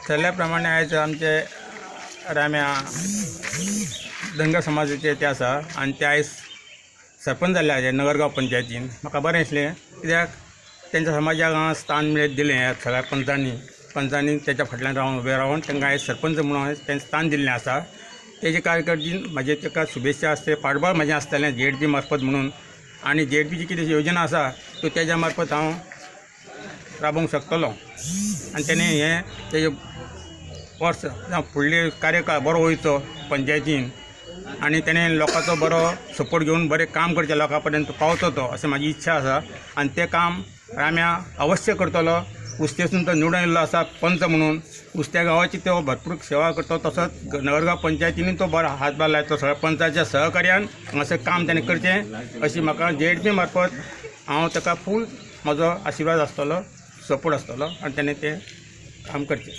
ठरल्या प्रमाणे आयज आमचे राम्या धनगर समाजाचे ते आसा आनी ते आयज सरपंच जाल्ले आसा नगरगांव पंचायतीन. म्हाका बरें दिसलें कित्याक तेंच्या समाजाक स्थान मेळत दिलें ह्या सगळ्या पंचांनी तेच्या फाटल्यान रावन उबे रावन तांकां आयज सरपंच म्हणून तेंचें स्थान दिल्लें आसा. तेजे कारकिर्दीन म्हाजे ताका शुभेच्छा आसतले, पाठबळ म्हाजें आसतलें झेडपी मार्फत म्हणून आनी झेडपीची कितें योजना आसा त्यो तेज्या मार्फत हांव राबोवंक शकतलो आनी तेणें हें तेजें वर्स फुडले कार्यकाळ बरो वयचो पंचायतीन आनी तेणें लोकांचो बरो सपोर्ट घेवन बरें काम करचें, लोकां पर्यंत पावचो तो, अशें म्हाजी इच्छा आसा. आनी तें काम राम्या अवश्य करतलो. उस्तेसून तो निवडून येयल्लो आसा पंच म्हणून, उस्त्या गांवाची तो भरपूर सेवा करतो, तसोच नगरगांव पंचायतीन तो बरो हातभार लायतो सगळ्या पंचाच्या सहकार्यान हांगासर काम तेणें करचें अशी म्हाका झेडपी मार्फत हांव ताका फूल म्हजो आशिर्वाद आसतलो, सपोर्ट आसतलो आनी तेणें तें काम करचें.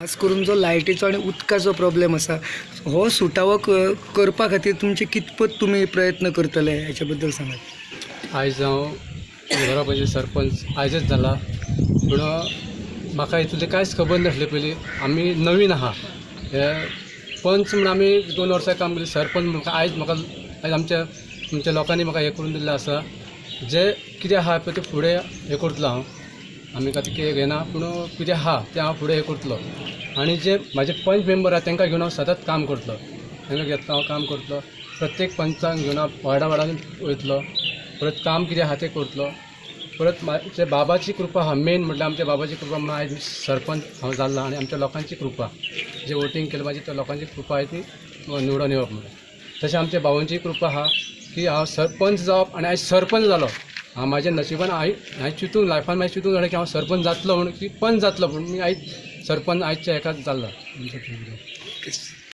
खास करून जो लायटीचो आनी उदकाचो प्रॉब्लेम आसा हो सुटावो करपा खातीर तुमचे कितपत तुमी प्रयत्न करतले हेच्या बद्दल सांगात. आयज हांव नगरगांव पंचायत सरपंच आयजच जाला, पूण म्हाका हितूंतलें कांयच खबर नासलें. पयलीं आमी नवीन आहा, हे पंच म्हूण आमी 2 वर्सां काम केलें, सरपंच म्हाका आयज म्हाका आयज आमच्या लोकांनी म्हाका हें करून दिल्लें आसा. जें कितें आहा पळय तें फुडें हें करतलो हांव, आमी आतां कितें घेना पूण कितें आहा तें हांव फुडें हें करतलो. आनी जे म्हाजे पंच मेंबर आहा तांकां घेवन हांव सदांच काम करतलो, तांकां घेतलो हांव काम करतलो, प्रत्येक पंचांक घेवन हांव वाडा वाडांनी वयतलो, परत काम कितें आहा तें करतलो. परत म्हाज्या बाबाची कृपा आहा, मेन म्हटल्यार आमच्या बाबाची कृपा म्हणून आयज सरपंच हांव जाला आनी आमच्या लोकांची कृपा, जे वोटींग केलें म्हाजी त्या लोकांची कृपा आहा ती निवडून येवप म्हणून. तशें आमच्या भावांची कृपा आहा की हांव सरपंच जावप आनी आयज सरपंच जालो. हांव म्हाज्या नशिबान हांवें चिंतूंक लायफान म्हाजें चिंतूंक जालें की हांव सरपंच जातलो म्हणून, की पंच जातलो, पूण आयज सरपंच आयच्या हेकाच जाला.